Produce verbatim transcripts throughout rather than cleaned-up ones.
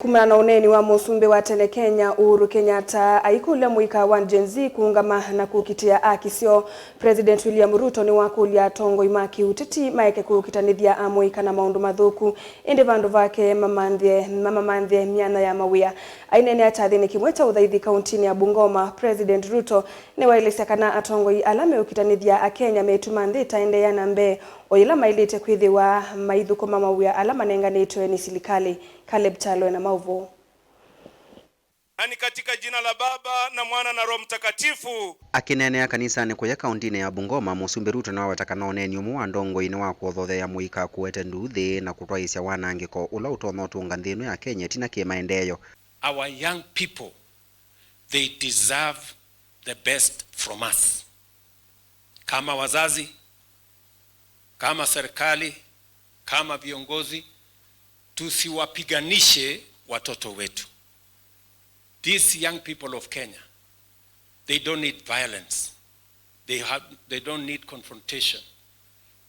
Kumana na ũneeni wa mũsumbĩ wa tene Kenya, Uhuru Kenyatta, aikũlya mũika wa Gen Z kũũngama na kũkitĩa aki syoo. President William Ruto nĩwakũlya atongoi ma kĩũteti maeke kũkitanĩthya amũika na maũndũ mathũku, ĩndĩ vandũ vake mamanthe, mamamanthye myanya ya mawĩa. Aineenea kyathĩnĩ kĩmwe kya ũthaithi kauntinĩ ya Bungoma, President Ruto nĩwaelesya kana atongoi ala meũkitanĩthya Akenya metuma nthĩ ĩtaendeea na mbee, o yĩla maĩlĩte kwĩthĩwa maithũkũma mawĩa ala manenganĩtwe nĩ silikalĩ. Caleb Kyalo ena maũvoo. Na ni katika jina la Baba, na Mwana, na Roho Mtakatifu. Akĩneenea kanisanĩ kũya kauntinĩ ya Bungoma, Mũsumbĩ Ruto nĩwaweta kana ũneeni ũmwe wa ndongoi nĩ wa kũthotheea mũika kũete nduuthĩ na kũtwaĩĩsya wanangĩko ũla ũtonya ũtũnga nthĩ ĩno ya Kenya ĩtina kĩ maendeeo. Our young people, they deserve the best from us. Kama wazazi, kama serikali, kama viongozi, tusiwapiganishe watoto wetu. These young people of Kenya, they don't need violence. They have, they don't need confrontation.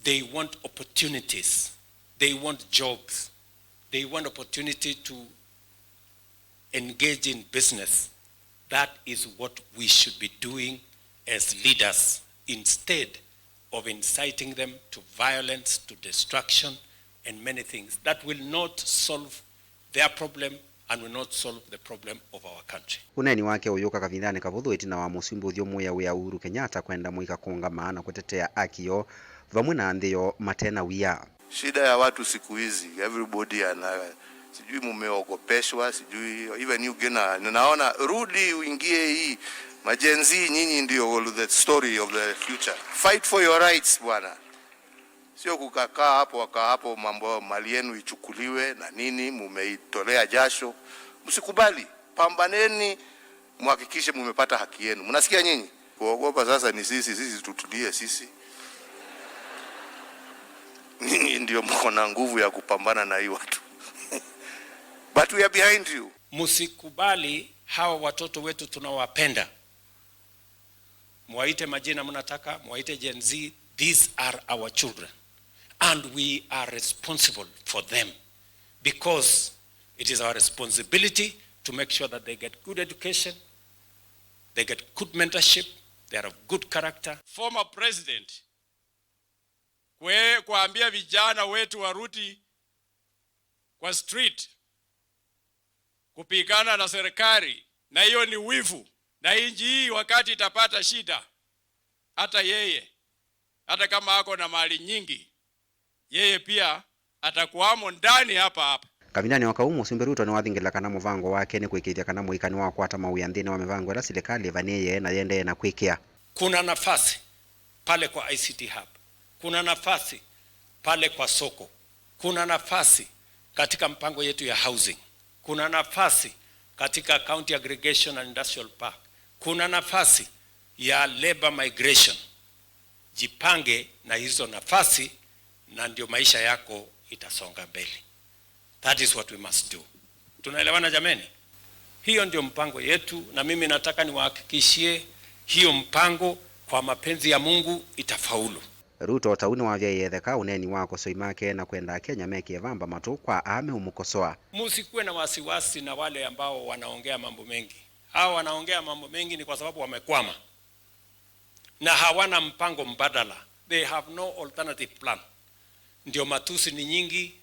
They want opportunities. They want jobs. They want opportunity to engage in business. That is what we should be doing as leaders, instead of inciting them to violence, to destruction, and many things that will not solve their problem and will not solve the problem of our country. Ũneeni wake ũyũka kavindanĩ kavũthũ ĩtina wa mũsumbĩ ũthyũmũĩa wĩa Uhuru Kenyatta kwenda mũika kũũngama na kũtetea aki yoo vamwe na nthĩ yoo mate na wia. Shida ya watu siku hizi, everybody ana, sijui mumeogopeshwa, sijui even you gena, ninaona rudi uingie hii. Ma Gen Z, nyinyi ndio the story of the future. Fight for your rights, bwana. Sio kukakaa hapo, wakaa hapo, mambo, mali yenu ichukuliwe na nini, mumeitolea jasho. Msikubali, pambaneni, muhakikishe mumepata haki yenu. Mnasikia nyinyi? Kuogopa sasa ni sisi, sisi tutulie sisi. Nyinyi ndio mko na nguvu ya kupambana na hii watu. But we are behind you. Msikubali hawa watoto wetu tunawapenda. Mwaite majina mnataka, mwaite Gen Z, these are our children. And we are responsible for them because it is our responsibility to make sure that they get good education, they get good mentorship, they are of good character. Former president kwe-, kuambia vijana wetu warudi kwa street kupigana na serikali, na hiyo ni wivu. Na nchi hii wakati itapata shida, hata yeye, hata kama ako na mali nyingi, yeye pia atakuwamo ndani hapa hapa. Kavindanĩ o kau, Mũsumbĩ Ruto nĩwathingĩla kana mũvango wake nĩ kũĩkĩĩthya kana mũika nĩwakwata mawĩa nthĩnĩ wa mĩvango ĩla silikalĩ ĩvanĩĩe na yĩendee na kwĩkĩa. Kuna nafasi pale kwa I C T hub. Kuna nafasi pale kwa soko. Kuna nafasi katika mpango yetu ya housing. Kuna nafasi katika County Aggregation and Industrial Park. Kuna nafasi ya labor migration. Jipange na hizo nafasi, na ndio maisha yako itasonga mbele. That is what we must do. Tunaelewana jameni? Hiyo ndio mpango yetu, na mimi nataka niwahakikishie hiyo mpango kwa mapenzi ya Mungu itafaulu. Ruto o ta ũu nĩwavyaĩe ĩtheka ũneeni wa akosoai make na kwenda Akenya mekĩe vamba matũ kwa aa meũmũkosoa. Musikuwe na wasiwasi na wale ambao wanaongea mambo mengi. Hao wanaongea mambo mengi ni kwa sababu wamekwama na hawana mpango mbadala. They have no alternative plan. Ndio matusi ni nyingi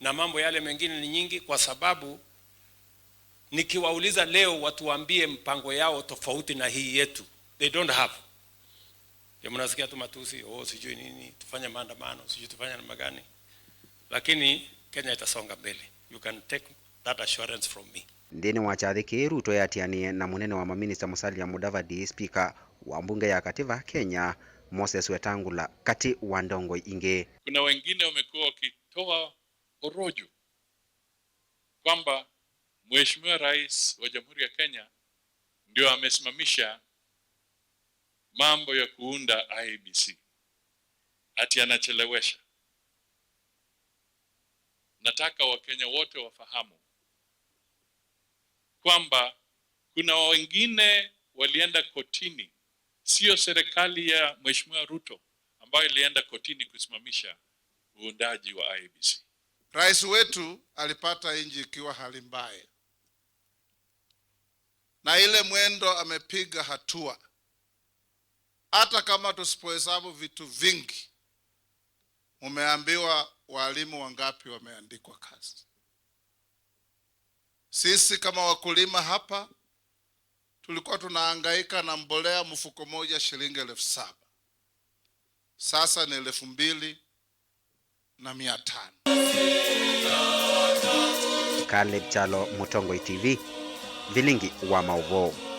na mambo yale mengine ni nyingi, kwa sababu nikiwauliza leo watuambie mpango yao tofauti na hii yetu, they don't have. Ndio mnasikia tu matusi, "Oh, sijui nini, tufanye maandamano, sijui tufanye namna gani." Lakini Kenya itasonga mbele. You can take that assurance from me. Nthĩnĩ wa kyathĩ kĩĩ, Ruto eatĩanĩe na mũnene wa maminista Musalia Mudavadi, spika wa mbunge ya katiba Kenya, Moses Wetangula, katĩ wa ndongoi ingĩ. Kuna wengine wamekuwa wakitoa porojo kwamba Mheshimiwa Rais wa Jamhuri ya Kenya ndio amesimamisha mambo ya kuunda I E B C, ati anachelewesha. Nataka Wakenya wote wafahamu kwamba kuna wengine walienda kotini, sio serikali ya Mheshimiwa Ruto ambayo ilienda kotini kusimamisha uundaji wa I E B C. Rais wetu alipata nchi ikiwa hali mbaya, na ile mwendo amepiga hatua, hata kama tusipohesabu vitu vingi, mumeambiwa walimu wangapi wameandikwa kazi. Sisi kama wakulima hapa, tulikuwa tunahangaika na mbolea mfuko moja shilingi elfu saba. Sasa ni elfu mbili na mia tano. Caleb Kyalo, Mũtongoi T V, Vilingi wa Maũvoo.